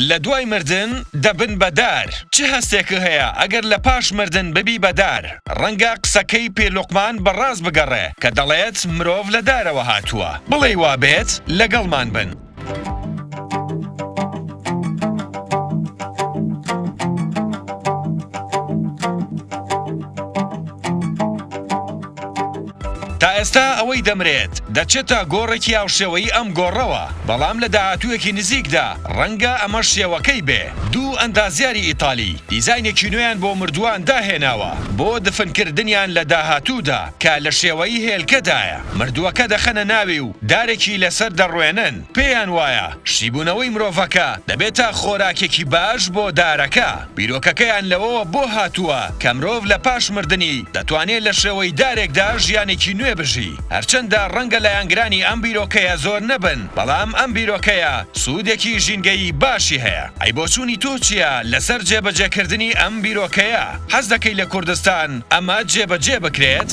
لە دوای مردن دەبن بە دار. چ هەستێکت هەیە ئەگەر لە پاش مردن ببی بە دار؟ ڕەنگە قسەکەی پیر لوقمان بە ڕاست بگەڕێ کە دەڵێت مرۆڤ لە دارەوە هاتووە. بڵێی وابێت لەگەڵمان بن. تا ئێستا ئەوەی دەمرێت دەچێتە گۆڕێکی هاوشێوەی ئەم گۆڕەوە، بەڵام لە داهاتوویەکی نزیکدا ڕەنگە ئەمەش شێوەکەی بێ. دوو ئەندازیاری ئیتالی دیزاینێکی نوێیان بۆ مردووان داهێناوە بۆ دفنکردنیان لە داهاتوودا کە لە شێوەی هێلکەدایە، مردووەکە دەخەنە ناوی و دارێکی لەسەر دەڕوێنن، پێیان وایە شیبوونەوەی مرۆڤەکە دەبێتە خۆراکێکی باش بۆ دارەکە. بیرۆکەکەیان لەوەوە بۆ هاتووە کە مرۆڤ لە پاش مردنی دەتوانێ لە شێوەی دارێکدا ژیانێکی نوێ بژی. هەرچەندە ڕەنگە لایەنگرانی ئەم بیرۆکەیە زۆر نەبن، بەڵام ئەم بیرۆکەیە سوودێکی ژینگەیی باشی هەیە. ئەی بۆچوونی تۆ چییە لەسەر جێبەجێکردنی ئەم بیرۆکەیە؟ حەز دەکەی لە کوردستان ئەمە جێبەجێ بکرێت؟